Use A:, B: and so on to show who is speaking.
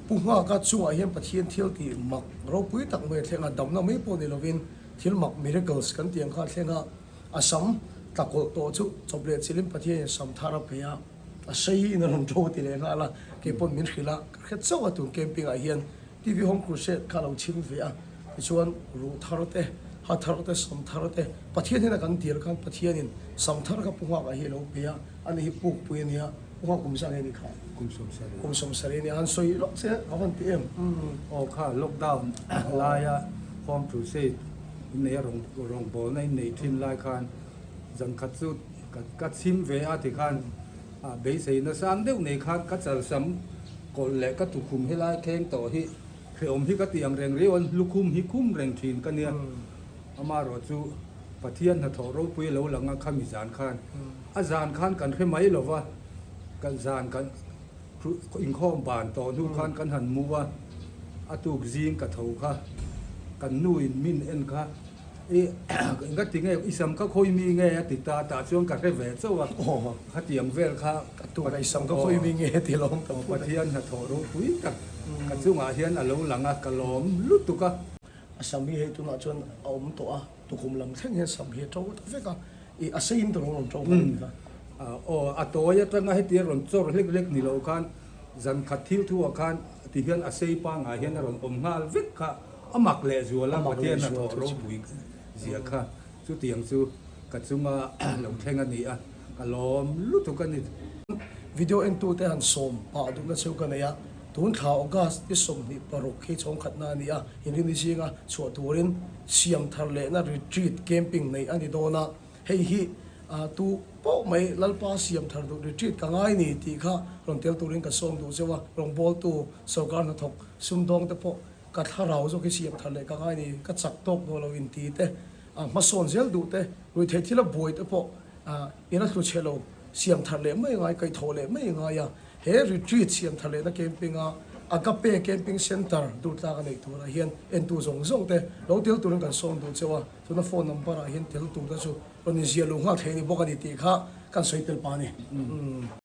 A: Pu Nghaka chungah hian Pathian thil tih mak ropui tak mai a thleng a, damna mai pawh ni lovin thil mak, miracles, kan tih ang kha a thleng a, a sam tla kawlh tawh chu chawp leh chilhin Pathianin sam thar a pe a, a seiin a rawn ṭo ti leh nghal a, kei pawn min hrilh a, ka hre chauh a tun camping ah hian TV Home Crusade kha a lo chhim ve a, tichuan ruh thar te, ha thar te, sam thar te, Pathian hian a kan dil khan Pathianin sam thar kha Pu Nghaka hi a lo pe a, ani hi pukpui a nia. Uha kum zah nge ni kha?
B: Kum 70.
A: Kum 70 ni a, han sawi lawk che ka van ti em?
B: Aw kha lockdown laia Home Crusade in nei a rawn rawngbawlna in nei thin lai khan zan khat chu ka ka chhim ve a ti khan ah beisei nasang deuh nei khan ka chalsam kawlh leh ka tukhum helai thleng tawh hi hrehawm hi ka ti ang reng riau a, lukhum hi khum reng thin ka nia. Amaherawh chu Pathian hnathawh ropui a lo lang a khami zan khan a zan khan kan hre mai lo va, kan zan kan inkhawm ban tawh hnu khan kan han mu a, a tuk zing ka tho kha kan nu in min en kha i enga ti nge i sam kha khawi mi nge a ti ta tah chuan ka hre ve chauh a, khatiang vel kha
A: ka tuk a i sam kha khawi mi nge ti lawm
B: ta phut a. Pathian hnathawh ropui tak ka chungah hian a lo lang a, ka lawm lutuk a.
A: A sam hi hei tunah chuan a awm tawh a, tukhum lam thleng hian sam hi a to ta vek a, ih a seiin te rawn to nghal a ni kha.
B: Aw, a tawi atanga heti a rawn chawr hlek hlek ni lo khan zan khat thil thuah khan ti hian a sei pangngai hian a rawn awm nghal vek kha, a mak leh zual a, Pathian a thawh ropui zia kha. Chutiang chu ka chunga lo thleng a ni a, ka lawm lutuk a ni.
A: Video entute han sawm pah duhna cheu ka nei a, tun thla August ni 26 hi chhawngkhatna a ni a, Inrinni zinga chhuah turin siam thar lehna retreat camping neih a ni dawn a, hei hi tu pawh mai Lalpa siam thar duh retreat ka ngai ni tih kha rawn tel turin ka sawm duh cheu a, rawngbawltu sorkar hnathawk sumdawngte pawh Ka thlarau zawk hi siam thar leh ka ngai ni, ka chak tawk dawn lo inti te, hmasawn zel duh te, ruihtheih thila buai te pawh ina hlu chhe lo siam thar leh mai ngai, kaihthawh leh mai ngai a. He retreat siam thar lehna camping a Agape Camping Centre Durtlak a neih turah hian entu zawng zawng te lo tel turin kan sawm duh cheu a, tuna phone number ah hian tel tur te chu rawn inziah luh nghal thei a ni bawk a ni tih kha kan sawi tel pah a ni.